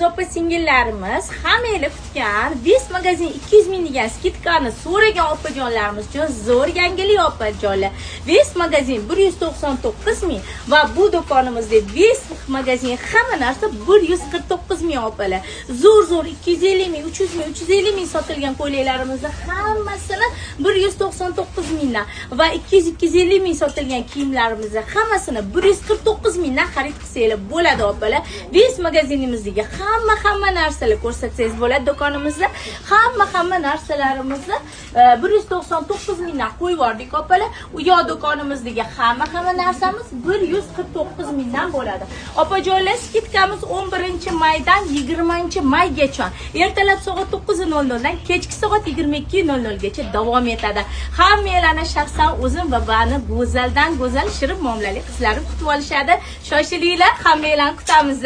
Opa singillarimiz, hammanglar kutgan West magazin 200 ming degan скидка ni so'ragan opajonlarimiz uchun zo'r yangilik, opajonlar. West magazin 199 ming va bu do'konimizda West magazin hamma narsa 149 ming, opalar. Zo'r zo'r 250 ming, 300 ming, 350 ming sotilgan ko'ylaklarimizni hammasini 199 mingdan va 200, 250 ming sotilgan kiyimlarimizni hammasini 149 mingdan xarid qilsanglar bo'ladi, opalar. West magazinimizdagi hamma hamma narsalar ko'rsatsangiz bo'ladi. Do'konimizda hamma hamma narsalarimizni 199 mingdan qo'yib yubordik, opalar. U yoq do'konimizdagi hamma hamma narsamiz 149 mingdan bo'ladi, opajonlar. Скидка miz 11 maydan 20 maygacha ertalab soat 9:00 dan kechki soat 22:00 gacha davom etadi. Hammanglarni shaxsan o'zim va bani go'zaldan go'zal, shirin muomalali qizlarim kutib olishadi. Shoshilinglar, hammanglarni kutamiz.